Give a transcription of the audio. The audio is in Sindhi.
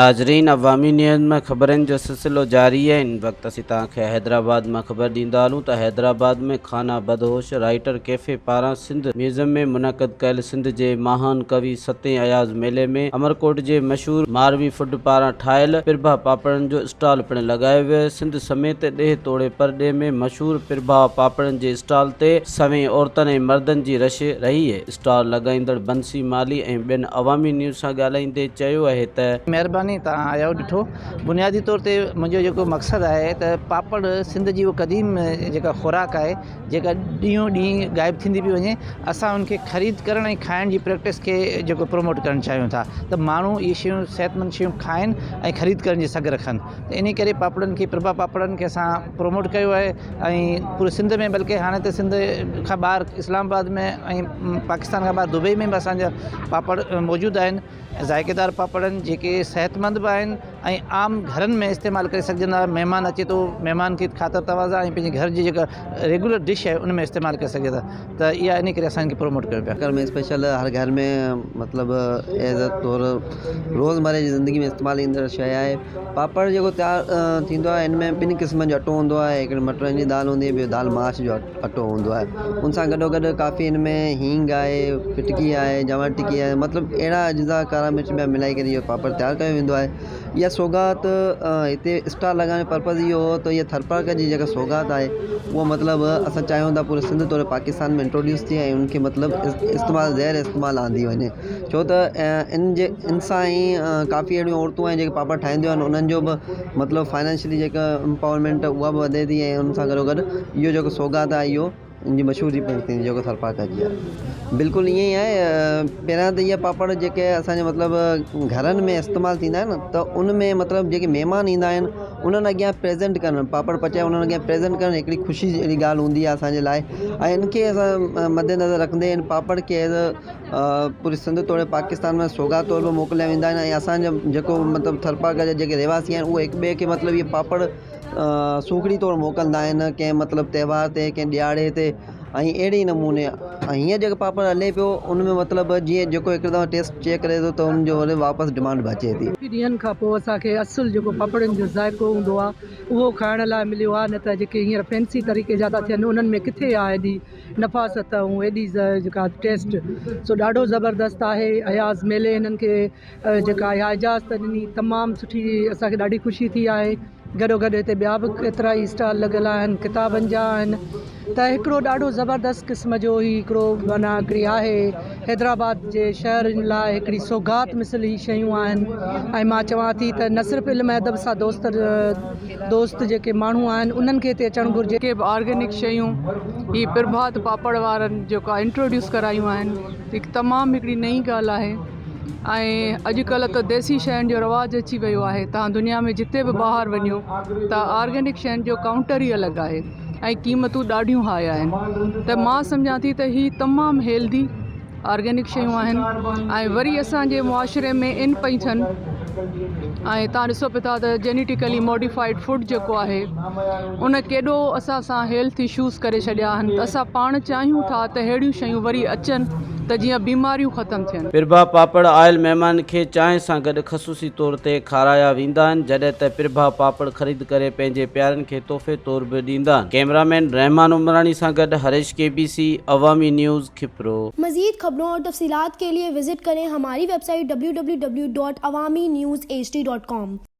ناظرين عوامي نيوز ۾ خبرن جو سلسلو جاري آهي ان وقت اسين توهان کي حيدرآباد مان خبر ڏيندا هلون ته حيدرآباد ۾ خانه بدهوش رائيٽر ڪيفي پاران سنڌ ميوزم ۾ منعقد ڪيل سنڌ جي مهان ڪوي ستين اياز ميلي ۾ امرڪوٽ جي مشهور ماروي فوڊ پاران ٺاهيل پرڀا پاپڙن جو اسٽال پڻ لڳايو ويو سنڌ سميت ڏيهه توڙي پرڏيهه ۾ مشهور پرڀا پاپڙن جي اسٽال تي سوين عورتن ۽ مردن جي رش رهي اسٽال لڳائيندڙ بنسي مالهي ۽ ٻين عوامي نيوز سان ڳالهائيندي چيو اهي ته. مهرباني توهان آيا ڏٺو بنيادي طور تي منهنجو جيڪو مقصد آهي ته پاپڙ سنڌ جي اهو قديم جيڪا خوراڪ آهي جيڪا ڏينهون ڏينهن غائب ٿيندي پئي وڃي اسان ان کي خريد ڪرڻ ۽ کائڻ جي پريڪٽس کي جيڪو پروموٽ ڪرڻ چاهيون ٿا ته ماڻهو اهي شيون صحتمند شيون کائن ۽ خريد ڪرڻ جي سگهه رکن ته انهي ڪري پاپڙن کي پرڀا پاپڙن کي اسان پروموٽ ڪيو آهي ۽ پوري سنڌ ۾ بلڪه هاڻي ته سنڌ کان ٻاهر اسلام آباد ۾ ۽ پاڪستان کان ٻاهر دبئي ۾ به اسانجا پاپڙ موجود آهن ذائقيدار پاپڙ آهن جيڪي صحتمند به آهن ۽ عام گهرن ۾ استعمال ڪري سگهجن ٿا مهمان اچي ٿو مهمان کي خاطر تواضع ۽ پنهنجي گهر جي جيڪا ريگولر ڊش آهي ان ۾ استعمال ڪري سگهجي ٿا ته اها انهي ڪري اسان ان کي پروموٽ ڪيون پيا. گهر ۾ اسپيشل هر گهر ۾ مطلب ايز اي طور روزمره جي زندگي ۾ استعمال ايندڙ شيء آهي پاپڙ جيڪو تيار ٿيندو آهي ان ۾ ٻن قسمن جو اٽو هوندو آهي هڪڙي مٽرن جي دال هوندي آهي ٻيو دال ماش جو اٽو هوندو آهي ان سان گڏو گڏ ڪافي ان ۾ هينگ آهي ڦٽڪي آهي جانور ٽڪي آهي مطلب اهڙا اجزا ڪارا مرچ ٻيا ملائي ڪري اهو پاپڙ تيار ڪيو ويندو آهي اها سوغات هتي اسٽال لڳائڻ جو پرپز اهو هو ته اها ٿرپارڪر جي جيڪا سوغات آهي اها مطلب اسان چاهيون ٿا پوري سنڌ توڙي پاڪستان ۾ انٽروڊيوس ٿئي ۽ ان کي مطلب استعمال زير استعمال آندي وڃي ڇو ته ان جي ان سان ئي ڪافي اهڙيون عورتون آهن جيڪي پاپڙ ٺاهينديون آهن انهن جو به مطلب فائنانشلي جيڪا امپاورمينٽ اها به وڌي ٿي ۽ ان سان گڏو گڏ اهو جيڪو سوغات آهي اهو ان جي مشهوري پڻ ٿيندي جيڪو ٿرپارڪر جي آهي بلڪل ائين ئي آهي پهريان ته اهي پاپڙ جيڪي اسانجي مطلب گهرن ۾ استعمال ٿيندا آهن ته ان ۾ مطلب جيڪي مهمان ايندا آهن انهن اڳيان پريزنٽ ڪرڻ پاپڙ پچائي انهن اڳيان پريزنٽ ڪرڻ هڪڙي خوشي جهڙي ڳالهه هوندي آهي اسانجي لاء ۽ ان کي اسان مد نظر رکندي ان پاپڙ کي ايز پوري سنڌ توڙي پاڪستان ۾ سوغات طور به موڪليا ويندا آهن ۽ اسانجا جيڪو مطلب ٿرپارڪر جا جيڪي رهواسي آهن اهي هڪ ٻئي کي مطلب اهي پاپڙ سوکڙي طور موڪلندا آهن ڪنهن مطلب تهوار تي ڪنهن ڏهاڙي تي ۽ اهڙي نموني ۽ هيئن جيڪو پاپڙ هلي پيو ان ۾ مطلب جيئن جيڪو هڪ دفعو ٽيسٽ چيڪ ڪري ٿو ته ان جو وري واپس ڊمانڊ به اچي ٿي. ڪافي ڏينهن کان پوء اسان کي اصل جيڪو پاپڙن جو ذائقو هوندو آهي اهو کائڻ لاء مليو آهي نه ته جيڪي هينئر فينسي طريقي جا ٿا ٿين انهن ۾ ڪٿي آهي ايڏي نفاست ۽ ايڏي جيڪا ٽيسٽ سو ڏاڍو زبردست آهي اياز ميلي هنن کي جيڪا اها اجازت ڏني تمام سٺي اسان کي ڏاڍي خوشي ٿي آهي گڏو گڏ هتي ٻيا به ڪيترا ئي اسٽال لڳل آهن ڪتابن جا آهن ته هڪڙو ڏاڍو زبردست قسم جو هي هڪڙو معنيٰ هڪڙي آهي حيدرآباد جي شهر لاء هڪڙي سوغات مثل هي شيون آهن ۽ مان چوان ٿي ته نه صرف علم ادب سان دوست دوست جيڪي ماڻهو آهن انهن کي هتي اچڻ گهرجي. جيڪي به آرگينڪ شيون هي پرڀات پاپڙ وارن جيڪا انٽروڊيوس ڪرايون آهن هڪ تمام هڪڙي نئين ڳالهه آهي ۽ اڄڪلهه ته ديسي شين جو رواج اچي ويو آهي توهان دنيا ۾ جتي به ٻاهر وڃو ته آرگينڪ شين جو ڪائونٽر ئي الڳ آهي ۽ قيمتون ڏاڍيون هاء آهن ته مان سمجهان ٿي ته هي تمام هيلدي آرگينڪ شيون آهن ۽ وري اسانجي معاشري ۾ ان پئي ٿين ۽ توهان ڏسو پيا ٿا ته جينيٽيڪلي ماڊيفائيڊ فوڊ جيڪو آهي ان ڪيڏو اسان سان هيلٿ اشوز ڪري ڇڏيا آهن ته اسان پاڻ چاهيون ٿا ته اهڙيون شيون وري اچن ته جيئن بيماريون ختم ٿين. پرڀا پاپڙ آيل مهمانن کي چانهه سان گڏ خصوصي طور تي کارايا ويندا آهن، جڏهن ته پرڀا پاپڙ خريد ڪري پنهنجي پيارن کي تحفي طور به ڏيندا آهن. ڪئميرا مين رحمان عمراڻي سان گڏ Harish K B C, Awami news, Khipro. مزيد خبرون اور تفصيلات کے لئے وزٽ کریں ہماری web site www.awamiNewsHD.com.